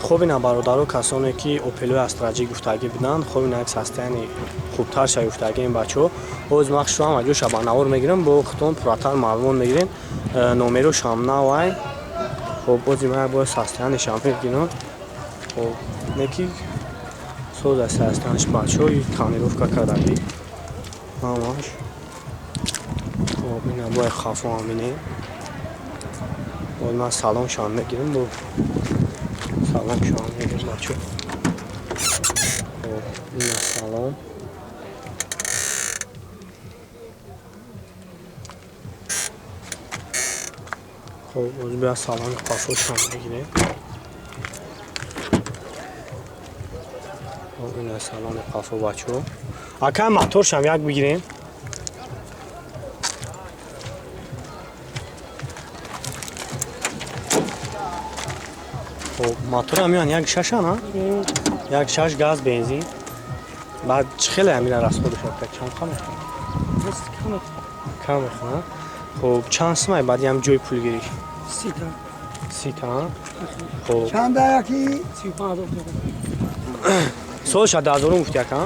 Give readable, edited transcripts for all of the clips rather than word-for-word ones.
Хоб, ина бародаро, касоне ки Опелои Астра Ҷи гуфтагӣ буданд, хоб, ина як состояние хубтар ша гуфтагием, бачаҳо. Ҳоз ман хушро ҳама ҷоша ба навор мегирам, бо худтон пурратар маълумот мегирем. Номерошам навай. Хоб, бози ман як бор состояниешам мегирам. Хоб, неки соз аст состояниш, бачаҳо, тонировка кардагӣ ҳамаш. Хоб, ина бояд хафо ҳам бинем. Боз ман салоншам мегирам, бо салоншам мегирам, бачаҳо. Хоб, ина салон. Хоб, боз бия салони қафошам мегирем. Хоб, ина салони қафо, бачаҳо. Ака, моторшам як бигирем. Хоб, мотор ҳам як шаша на? Як шаш, газ, бензин. Баъд чӣ хеле ҳамина расходаш, ака, чанд кам мехӯрад? Кам мехӯрад. Хоб, чанд сумай баъди ҳам ҷои пулгириш? 30 та. 30 та. Хоб. Чанда яки? 35 000. Солша 2000 гуфти, ака?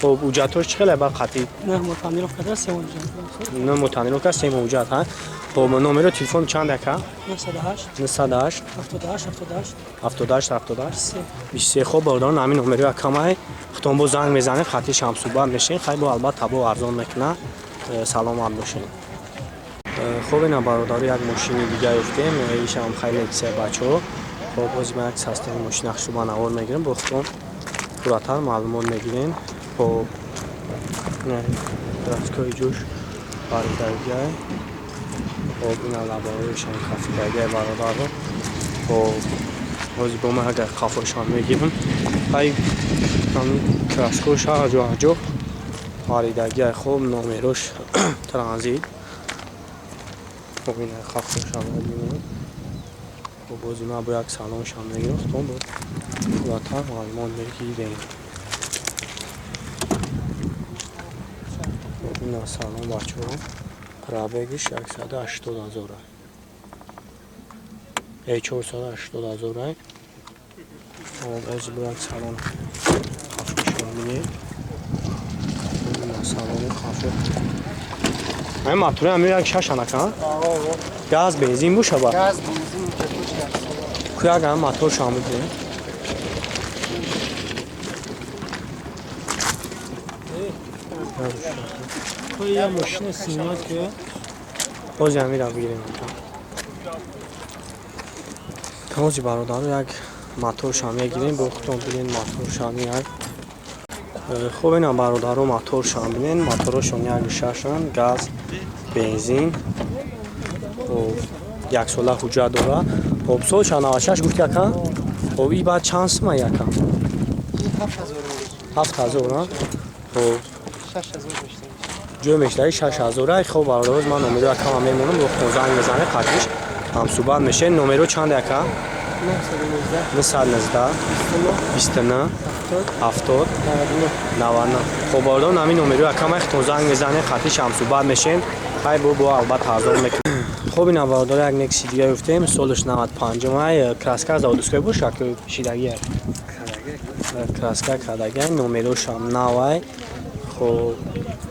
Хоб, ҳуҷҷатҳош чӣ хеле баъд қатъи? 9 моҳ тонировка дара, 3 моҳ ҳуҷҷат. 9 моҳ тонировка, 3 моҳ ҳуҷҷат, ҳа? Хоб, номеро телефон чанд, ака? 908. 908. 78 78. 78 78. 23. 23. Хоб, бародарон, ҳамин номеро акамай, худтон бо занг мезанед, хати шамсӯҳбат мешин. Хай, бо албатта бо арзон мекуна. Саломат бошед. Хоб, ина бародаро, як мошини дига ёфтем. Ишам хай Лексия, бачаҳо. Хоб, бози ман як состояни мошина хушрӯ ба навор мегирем, бо худтон пурратар маълумот мегирем. Хоб, краскаи ҷӯш баридагиай. Хоб, ина лабаҳояшам кафидагиай, бародаро. Хоб, ҳозир бо ман агар қафошам мегирам. Ай краскош ҳар ҷо ҳар ҷо паридагиай. Хоб, номерош транзит. Хоб, ина қафошам мебинем. Хоб, бози ман бо як салоншам мегирам, худтон бо пурратар маълумот мегирем. Хоб, ина салон, бачаҳо. Пробегиш 180 000, 480 000. Хоб, ҳозир бо як салон қафошам бинем. Ина салони қафо. Ҳамин мотори ҳамин як шаш анака? Газ, бензин боша ба? Газ, бензин, ҳуҷҷатҳош як сола. Куяк ҳам моторшам бигирем. Я мошина снимать ки. Ҳозир ҳамира бигирем, ака. Ҳозир, бародаро, як моторшам мегирем, бо худтон бинен моторшам як. Хоб, ина бародаро, моторшам бинен, моторошон як шашан, газ, бензин. Хоб, яксола ҳуҷҷат дора. Хоб, солша 96 гуфти, ака? Хоб, и баъд чанд сума, ака? 7000. 7000, а? Хоб. 6000 бештар. Ҷой мешдаи 6000. Ай, хоб, бародароз, ман номеро акама мемонам, бо худтон занг мезанед, қатиш ҳамсӯҳбат мешед. Номеро чанд, ака? 919. 919. 29. 29. 70. 70. 99. 99. Хоб, бародарон, ҳамин номеро акама, худтон занг мезанед, қатиш ҳамсӯҳбат мешед. Хай, бо албатта арзон мекунем. Хоб, ина бародаро, як Некси дига ёфтем, солаш 95 ай, краска заводской боша ки шидагиай? Краска кардагиай, номерошам навай. Хоб,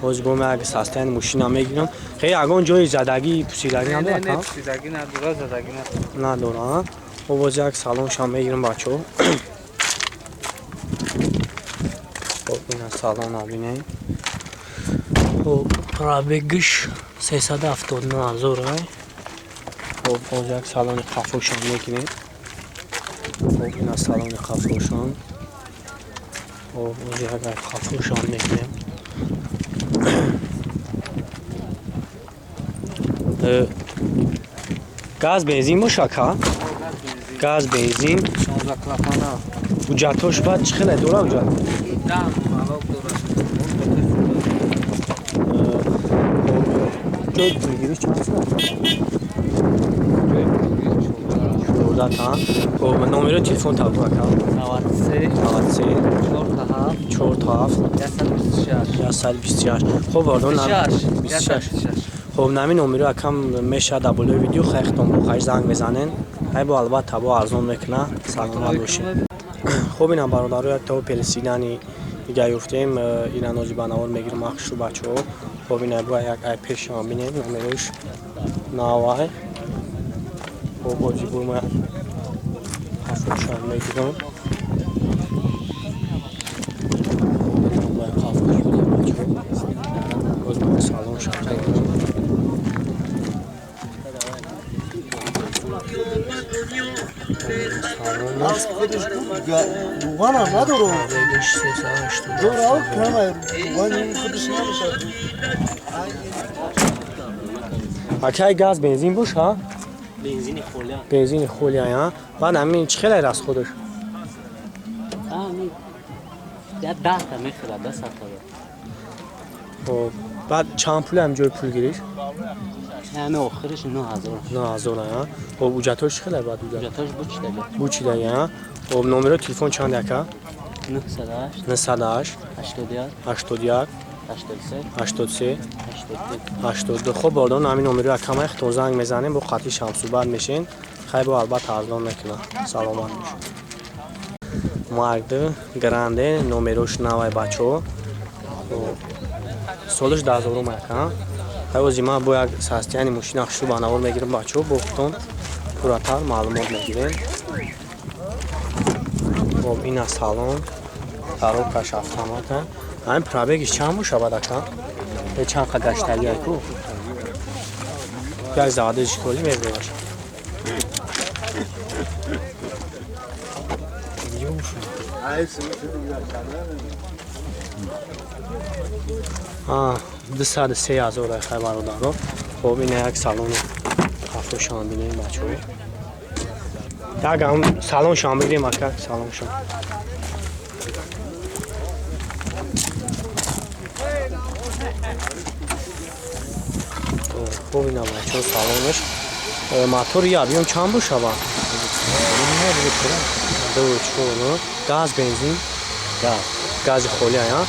ҳозир бо ман як состояни мошина мегирам. Хе, ягон ҷои задагӣ, пусидагӣ надорад? Не, пусидагӣ надора, задагӣ надора. Надора. Хоб, боз як салоншам мегирам, бачаҳо. Хоб, ина салона бинем. Хоб, пробегиш 379 000 ай. Хоб, боз як салони қафошам мегирем. Хоб, ина салони қафошам. Хоб, боз як қафошам мегирем. Газ, бензин боша, ака? Газ, бензин. 16 клапана. Ҳуҷҷатҳош баъд чӣ хеле дора ҳуҷҷат? Да, налог дора. Ҷои пулгирӣ чанд сум? 14 та. Хоб, номерои телефон табу, ака? 93. 93. 4 7. 4 7. 126. 126. Хоб, бародарон, 26. 26. 126. Хоб, нами номеро акам мешавад дар болои видео. Хай, худтон бо хайр занг мезанен. Ай бо албатта бо арзон мекуна. Саломат бошед. Хуб, ина бародаро, як то Опел седани дига ёфтем. Ина нози ба навор мегирем ахшу бачаҳо. Хуб, ина бо як ай пешам бинем, номерош навай. Хуб, бози бо ма ҳафтшам мегирам. Салон шам мегирам. Дуғанам надорам. Дорам, кама дуғани худаш намешад. Акай газ бензин боша? Бензини холия. Бензини холия, а? Баъд ҳамин чӣ хеле расходаш? Ҳамин я 10 та мехӯрад, 10 та. Хоб, баъд чанд пул ҳам ҷои пул гириш? Ҳамин охириш 9000. 9000, а? Хоб, ҳуҷҷатҳош чӣ хеле баъд ҳуҷҷат? Ҳуҷҷатҳош бучидаги. Бучидаги, а? Хоб, номерои телефон чанд яка? 908 908 81 81 83 83 82. 82. Хоб, бародарон, ҳамин номерои акамай хитон занг мезанем, бо қатъи шамсӯҳбат мешен. Хай бо албатта арзон мекунад. Саломат бошед. Мард Гранде, номерош навай бачаҳо. Солаш 2000 яка. Хай ози ман бо як состояни мошина хушрӯ ба навор мегирам бачаҳо, бо хитон пурратар маълумот мегирем. Хоб, ина салон, коробкаш автомата. Ҳамин пробегиш чанд бошавад ака? Чанд қа гаштагӣ ку? Як заводи школи мебураш. А, 203 000 ай хай бародаро. Хоб, ина як салони қафошам бинем бачаҳо. Як ҳам салоншам бигирем ака, салоншам. Хуб, ина бачаҳо салонаш. Мотор я объем чанд бошава? 2,4. Газ бензин? Газ. Гази холӣ, а?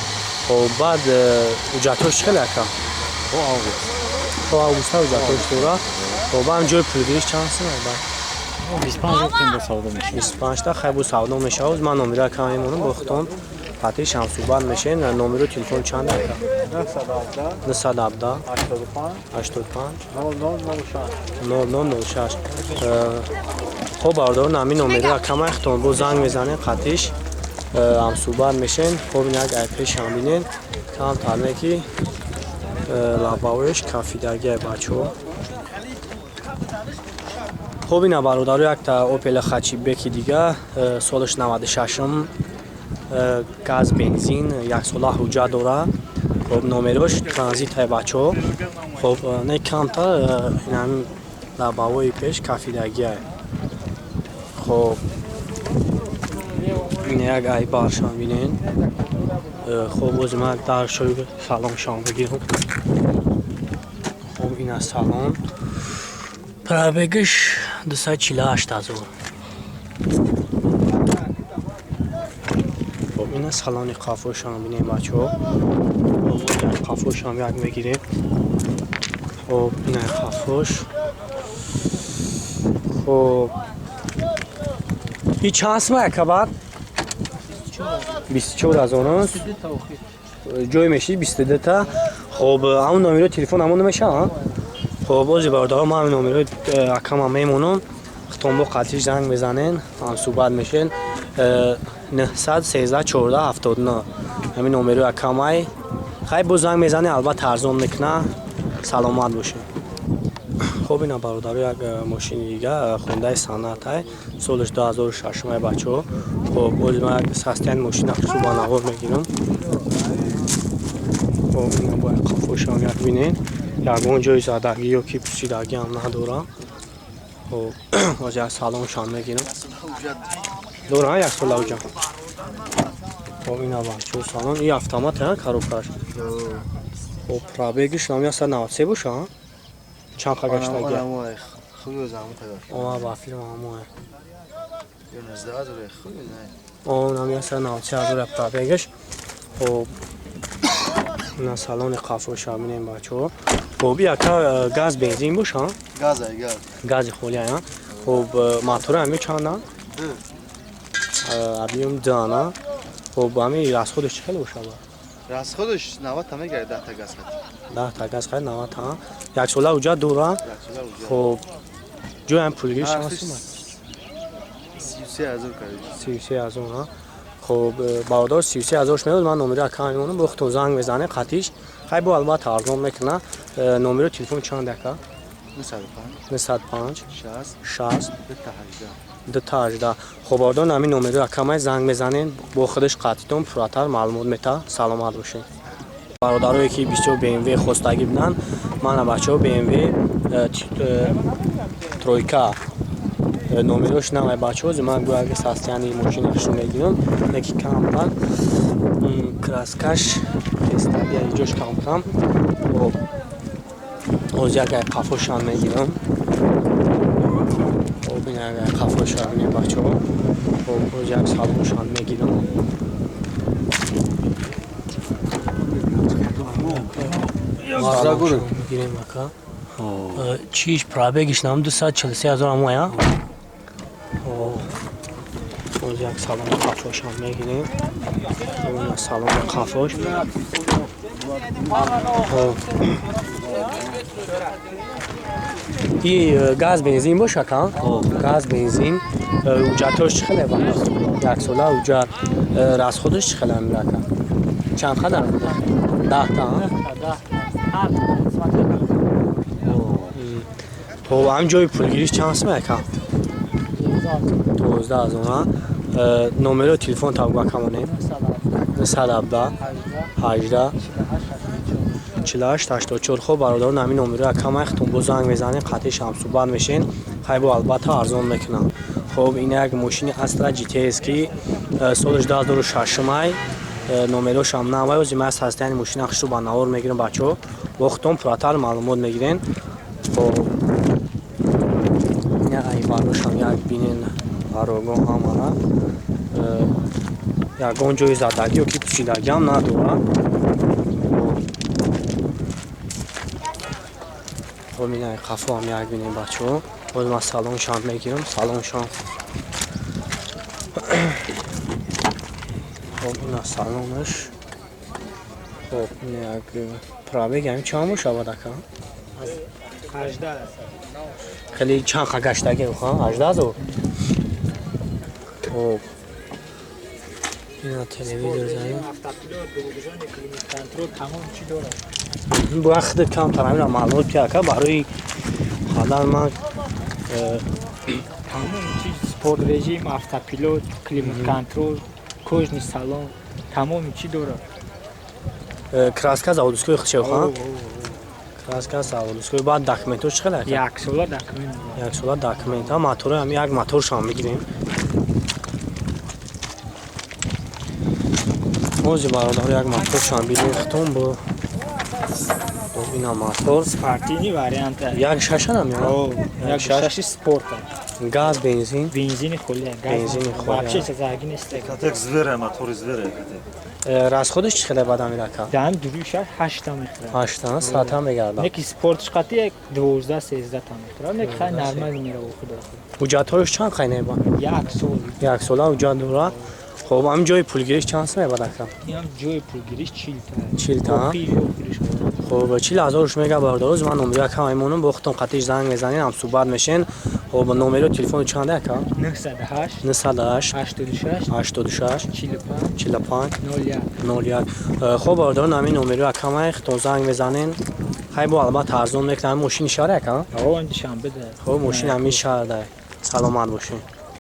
Хоб, баъд ҳуҷҷатҳош чӣ хеле ака? То август. То августа ҳуҷҷатҳош дора. Хоб, ҳам ҷои пулгириш чанд сум баъд? 25 гуфтем, бо савдо мешавад. 25 та хай бо савдо мешавад. Ман номеро кам мемонам, бо худтон қатъи шамсӯҳбат мешен. Номеро телефон чанд ака? 917 917 85 85 0006. 0006. Хоб, бародарон, ҳамин номеро камай худтон бо занг мезанем, қатъиш ҳамсӯҳбат мешен. Хоб, ин як айпешам бинен, камтар не ки лабавоеш кафидагиай бачаҳо. Хоб, ина бародаро, якта Опел хатчбеки дига, солаш 96-м, газ бензин, яксола ҳуҷҷат дора. Хоб, номерош транзитай бачаҳо. Хоб, не камтар инами лабавои пеш кафидагиай. Хоб, ин як ай баршам бинен. Хоб, бози ман дар шои салоншам бигирам. Хоб, ина салон, пробегиш 248 000. Хоб, ина салони қафошам бинем бачаҳо. Хоб, як қафошам як мегирем. Хоб, ина қафош. Хоб, и чанд сум яка баъд? 24 000 ҷой меши 22 та. Хоб, ҳамон номерои телефон ҳамон намешава? Хоб, бози бародаро, ман ҳамин номерои акама мемонам, хитон бо қатъиш занг мезанен, ҳамсӯҳбат мешен. 913 14 79 ҳамин номерои акамай. Хай боз занг мезанен, албатта арзон мекуна. Саломат бошед. Хоб, ина бародаро, як мошини дига, Хундай Сонатай, солаш 2006 ай бачаҳо. Хоб, боз ман як состояни мошина хусу ба навор мегирам. Хоб, ина бояд қафошам як бинен, ягон ҷои задагӣ ё ки пусидагӣ ҳам надорам. Хоб, боз як салоншам мегирам. Дора як сола ҳуҷҷат. Хоб, ина бачаҳо салон, и автомат коробкаш. Хоб, пробегиш нам 193 боша, чанд қа гаштагӣ? Ова ба филм ҳамоя. О, нам 193 000 пробегиш. Хоб, ина салони қафоша бинем бачаҳо. Хоб, яка газ бензин боша? Газ ай газ. Гази холӣ, а? Хуб, мотора ҳами чанданд? Абиём дана. Хуб, ҳами расходаш чӣ хеле бошад? Расходаш 90 та мегардад, 10 та газ хати. 10 та газ хати 90 та. Як сола уҷа дора? Хуб, ҷоям пулгириш чанд сум? 33 ҳазор кард. 33 ҳазор, ҳа? Хуб, бародар 33 ҳазорш меояд, ман номери ака мемонам, бо худтон занг мезанем қатиш. Хай бо албатта арзон мекуна. Номери телефон чанд ака? 905 905 60 60 218 218. Хуб, бародар ҳамин номери акамай занг мезанем, бо худаш қатитон пурратар маълумот мета. Саломат бошед. Бародарое ки бисёр BMW хостагӣ буданд, мана бачаҳо BMW тройка номерош намай бачаҳо, зи ман гӯя состоянии мошина хушро мегирам, неки камтар краскаш хестагия иҷош кам-кам. Хоб, ҳоз як ай қафошам мегирам. Хоб, ин як ай қафоша бинем бачаҳо. Хоб, ҳоз як салоншам мегирам. Салоншам мегирем ака. Чиш пробегиш нам 243 ҳазор амоя. Боз як салони қафошам мегирем. Салони қафош. И газ бензин боша ка? Газ бензин. Уҷатош чӣ хеле ба? Як сола уҷат. Расходаш чӣ хеле амир ака? Чанд қадар? 10 та? Хоб, ҳам ҷои пулгириш чанд сум ака? 12 ҳазор, ҳа? Номеро телефон табга камонем. 917 18 48 84. Хоб, бародарон ҳамин номеро акамай худтон бо занг мезанем, қатъи шамсӯҳбат мешен. Хай бо албатта арзон мекунам. Хоб, ин як мошини Astra GTS ки солаш 2006 май, номерошам навай. Ози ман состоянии мошина хушрӯ ба навор мегирам бачаҳо. Бо худтон пурратар маълумот мегирен. Хоб, ай барошам як бинен барогон ҳамара. Ягон ҷои задагӣ ё ки пӯшидагиам надорад. Хоб, ин ай қафоам як бинем бачаҳо. Боз ман салоншам мегирам, салоншам. Хоб, ина салонаш. Хоб, ин як пробег ҳамин чанд бошавад ака? 18. Хеле чанд ха гаштагӣ ха? 18 ҳазор? Хоб, ина телевизор занем. Автопилот, двухзонный климат-контроль, тамом чӣ дорад? Бояд худат камтар ҳамина маълумот ки ака барои хадан ман тамом чӣ спорт режим, автопилот, климат-контроль, кожный салон, тамоми чӣ дорад? Краска заводской худшев ха? Краска заводской. Баъд документош чӣ хеле ака? Як сола документ. Як сола документ. Ҳа, мотора ҳам як моторшам мегирем. Ози бародаро як моторшам бинем худтон бо. Ина мотор. Спортивный вариант. Як шашанам ё? Як шаши спорт. Газ, бензин? Бензини холия. Бензини холия. Вообще задагӣ нест. Катек звере, мотори звере катек. Расходаш чӣ хеле бад амир ака? Дан дуруи шаҳр 8 та мехӯрад. 8 та, сата мегардад. Неки спортш қати 12 13 та мехӯрад. Неки хай нормал мерава худо. Ҳуҷҷатҳояш чанд қай неба? Як сол. Як сола ҳуҷҷат дорад. Хоб, ҳамин ҷои пулгириш чанд сум мебад ака? Инам ҷои пулгириш 40 та. 40 та? Хоб, 40 ҳазорш мега бародароз, ман номери ака мемонам, бо худтон қатиш занг мезанем, ҳам суҳбат мешен. Хоб, номеро телефону чанд ака? 908 908 86 86 45 45 01 01. Хоб, бародарон ҳамин номеро ака май худтон занг мезанен. Хай бо албатта арзон мекунам. Мошини шаҳр ака? О, ин Душанбе да. Хоб, мошин ҳамин шаҳр да. Саломат бошед.